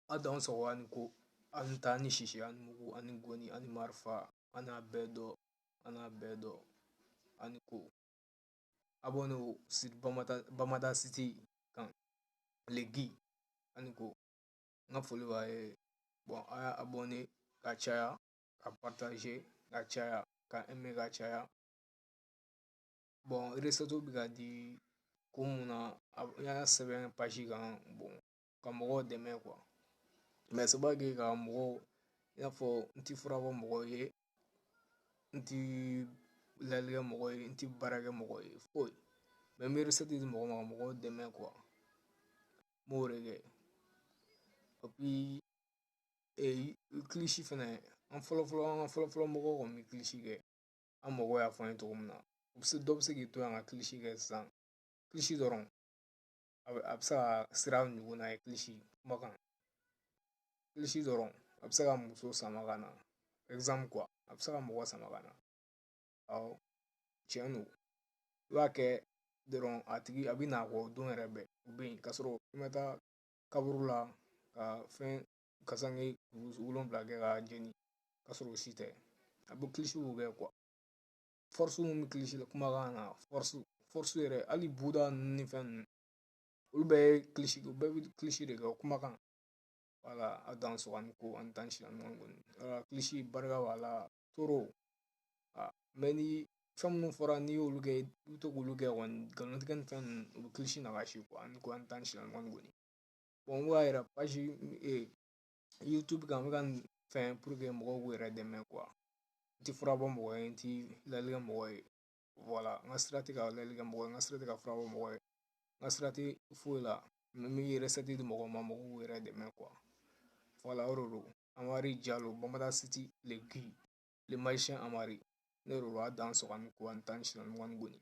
A dansɔgɔ ani ko, a ni ta ni sisi ani mugu ani goni ani marifa, an n'a bɛɛ dɔn, an n'a bɛɛ dɔn ani ko. Abonnez sur Bamada, Bamada City kan le Guy ani ko. N ka foli b'a ye. Bon, a y'a abonné ka caya, ka partager ka caya, ka aimer ka caya. Bon, recette bɛ ka di ko mun na, n y'a sɛbɛn page kan, bon, ka mɔgɔw dɛmɛ quoi. Mais c'est pas que ka mɔgɔw i n'a fɔ n ti fura bɔ mɔgɔw ye, n ti layɛli kɛ mɔgɔ ye, n ti baara kɛ mɔgɔ ye, foyi. Mais n bɛ recette di mɔgɔ ma ka mɔgɔw dɛmɛ quoi. N b'o de kɛ. Et puis kilisi fɛnɛ, an fɔlɔfɔlɔ, an ka fɔlɔfɔlɔ mɔgɔw kɔni bɛ kilisi kɛ. An mɔgɔw y'a fɔ an ye cogo min na, u bɛ se, dɔ bɛ se k'i to yan ka kilisi kɛ sisan. Kilisi dɔrɔn, a bɛ se ka sira ɲugun n'a ye. Kilisi kumakan, kilisi dɔrɔn, a bɛ se ka muso sama ka na, exemple quoi. A bɛ se ka mɔgɔ sama ka na. Awɔ, tiɲɛ don. I b'a kɛ dɔrɔn, a tigi a bɛ na a kɔ don yɛrɛ bɛɛ. O bɛ yen ka sɔrɔ i ma taa kaburu la ka fɛn kasange 7 kɛ k'a jeni, ka sɔrɔ o si tɛ. A bɛ kilisiw kɛ quoi. Force min bɛ kilisi la kumakan na, force, force yɛrɛ, hali buda ninnu ni fɛn ninnu, olu bɛɛ ye kilisi, u bɛɛ bɛ kilisi de kɛ kumakan. Wala a dansɔgɔ ani ko ani tan si ani kɔni. Kilisi barika b'a la toro. Mais ni fɛn minnu fɔra, n'i y'olu kɛ, i bɛ to k'olu kɛ kɔni, nkalontigɛ ni fɛn ninnu, u bɛ kilisi nagasi quoi. Ani ko ani tan si ani kɔni. Bon, n b'a yira page YouTube kan, n bɛ ka fɛn pour que mɔgɔw k'u yɛrɛ dɛmɛ quoi. N ti fura bɔ mɔgɔ ye, n ti layɛli kɛ mɔgɔ ye. Voilà, n ka sira tɛ ka layɛli kɛ mɔgɔ ye, n ka sira tɛ ka fura bɔ mɔgɔ ye, n ka sira tɛ foyi la. N bɛ recette di mɔgɔw ma, mɔgɔw k'u yɛrɛ dɛmɛ quoi. Voilà, o de don. Amari Jalo, Bamada City, le Guy, le magicien Amari. Ne de don. A dansɔgɔ ani ko ani tan si ani goni.